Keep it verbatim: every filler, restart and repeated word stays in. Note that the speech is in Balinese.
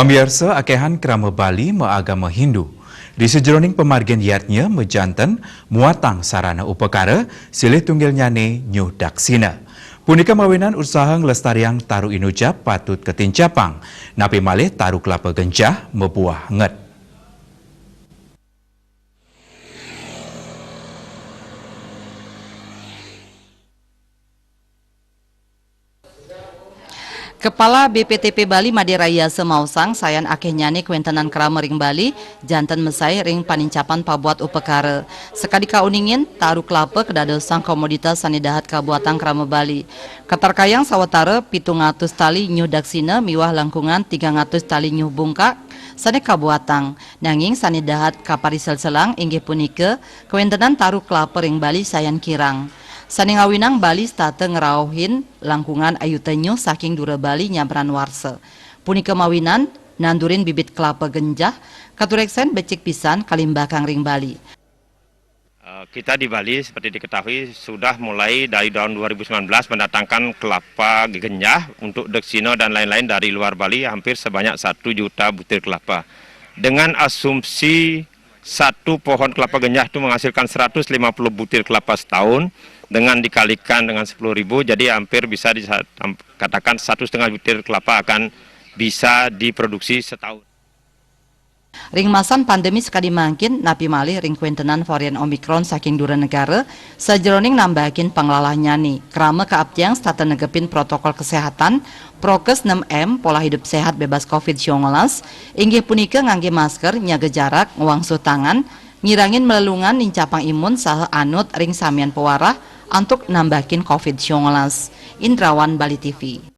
Pamiarsa, akéhan krama Bali maagama Hindu. Ri sajeroning pamargin yadnya majanten muatang sarana upakara, silih tunggilnyané nyuh daksina. Punika mawinan usaha nglestariang taru inucap patut katincapang, napi malih taru kelapa genjah mabuah nget. Kepala B P T P Bali Madé Rayasa maosang, sayan akéhnyané kawéntenan krama ring Bali, janten masaih ring panincapan pabuat upakara. Sakadi kauningin, taru kelapa kadadosang komoditas sané dahat kabuatang krama Bali. Katarkayang sawatara pitung atus tali nyuh daksina miwah langkungan tigang atus tali nyuh bungkak sané kabuatang. Nanging sané dahat kapariselselang inggih punika kawéntenan taru kelapa ring Bali sayan kirang. Sané ngawinang Bali setata ngrauhin langkungan ayuta nyuh saking dura Bali nyabran warsa. Punika mawinan nandurin bibit kelapa genjah katureksen becik pisan kalimbakang ring Bali. Eh, kita di Bali, seperti diketahui, sudah mulai dari tahun dua ribu sembilan belas mendatangkan kelapa genjah untuk daksina dan lain-lain dari luar Bali, hampir sebanyak satu juta butir kelapa. Dengan asumsi satu pohon kelapa genjah itu menghasilkan seratus lima puluh butir kelapa setahun, dengan dikalikan dengan sepuluh ribu, jadi hampir bisa dikatakan satu setengah butir kelapa akan bisa diproduksi setahun. Ring masan pandemi sakadi mangkin, napi malih ring kawéntenan varian Omicron saking dura negara, sajeroning nambahakin panglalahnyané, krama kaaptiang setata negepin protokol kesehatan, prokes enam M, pola hidup sehat bebas covid sembilan belas, inggih punika nganggé masker, nyaga jarak, ngwangsuh tangan, ngirangin malelungan, nincapang imun, saha anut ring samian pawarah antuk nambahakin covid sembilan belas. Indrawan, Bali T V.